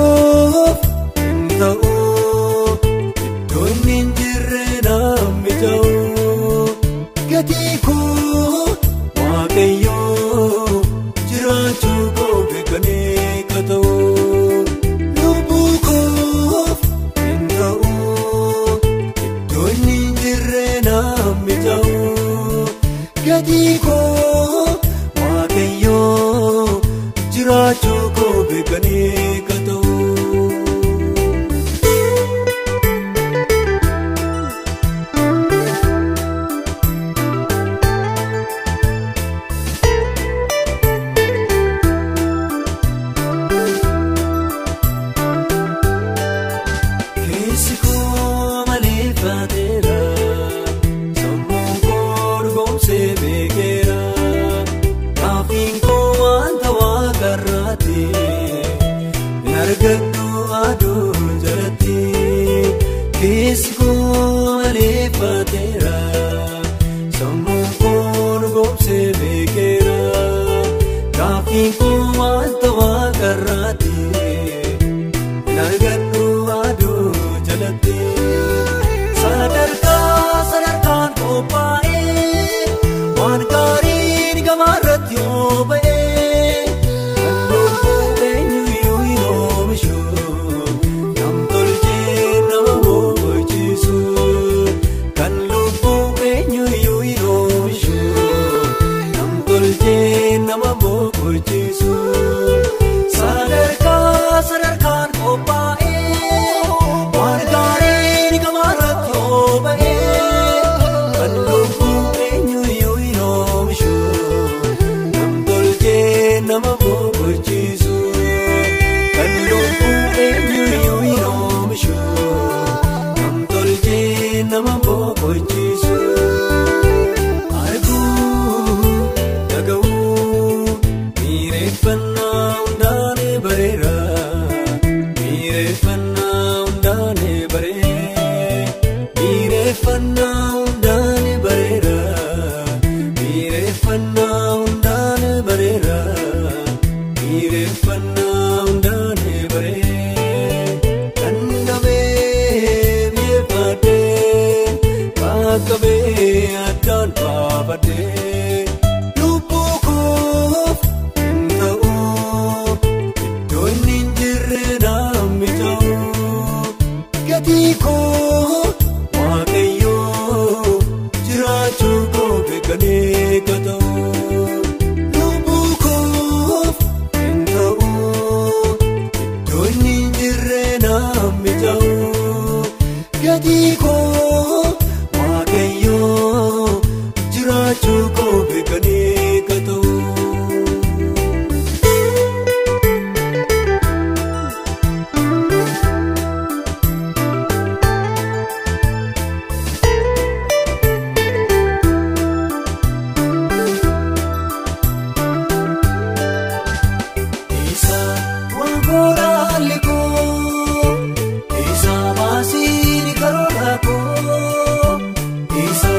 koof hin ta'u iddoo inni hin jirre namni ta'u. Gatii koo Waaqayyoo jiraachuu koo beekanii ka ta'u. Lubbuu koof hin ta'u iddoo inni hin jirre namni ta'u. Gatii koo Waaqayyoo jiraachuu koo beekanii ka ta'u. Keessi koo maleeffateera, sammuun koo dhugoomsee beekeera. Gaaffiin koo wanta waaqarraati, hin argadhu aduu jalatti. Keessi koo maleeffateera, sammuun koo dhugoomsee beekeera. Gaaffiin koo wanta waaqarraati, hin argadhu aduu jalatti. Sadarkaa sadarkaan qophaa'ee waan gaariin gamarratti yoo ba'ee kan lubbuu eenyuyyuu hin oomishu nam tolchee nama boqochiisu. Kan lubbuu eenyuyyuu hin oomishu nam tolchee nama boqochiisu. Sadarkaa sadarkaan qophaa'ee waan gaariin gamarratti yoo ba'ee kan lubbuu eenyuyyuu hin oomishu nam tolchee nama boqochiisu. Kan lubbuu eenyuyyuu hin oomishu nam tolchee nama boqochiisu. Arguu dhaga'uu miireeffannaa hundaan bareera. Miireeffannaa hundaan baree. Miireeffannaa hundaan bareera. Miireeffannaa hundaan bareera. Miireeffannaa hundaan baree. Kan dhabee mi'eeffadhee qaqqabee addaan baafadhee. Lubbuu koof hin ta'u iddoo inni hin jirre namni ta'u. Gatii koo Waaqayyoo jiraachuu koo beekanii ka ta'u. Lubbuu koof hin ta'u iddoo inni hin jirre namni ta'u. Gatii koo Waaqayyoo jiraachuu koo beekanii ka ta'u. Isa waangooraalli koo, isa baasiin karoora koo, isa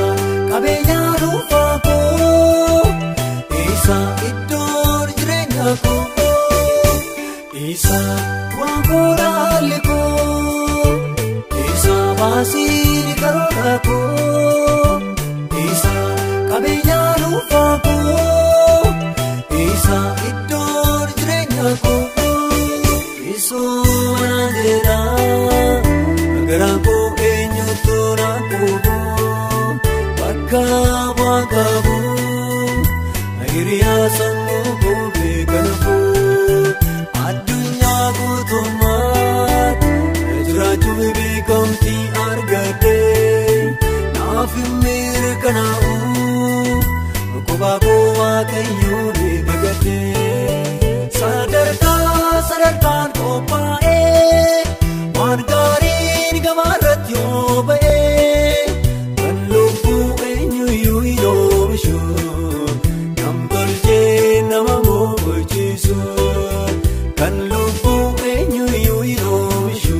qabeenya dhuunfaa koo, isa iddoon jireenya koo. Isa waangooraalli koo, isa baasiin karoora koo, isa qabeenya dhuunfaa koo, isa iddoon jireenya koo. Isuma jedha garaan koo eenyutu na quufu bakka bu'aa qabu hiriyaa sammuu koo beekanafu addunyaa guutummaatti jiraachuuf beekamtii argadhe naaf hin mirkanaa'u kophaa koo Waaqayyoon ni dagadhe. Sadarkaa sadarkaan qophaa'ee waan gaariin gamarratti yoo ba'ee kan lubbuu eenyuyyuu hin oomishu nam tolchee nama boqochiisu. Kan lubbuu eenyuyyuu hin oomishu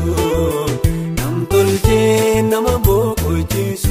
nam tolchee nama boqochiisu.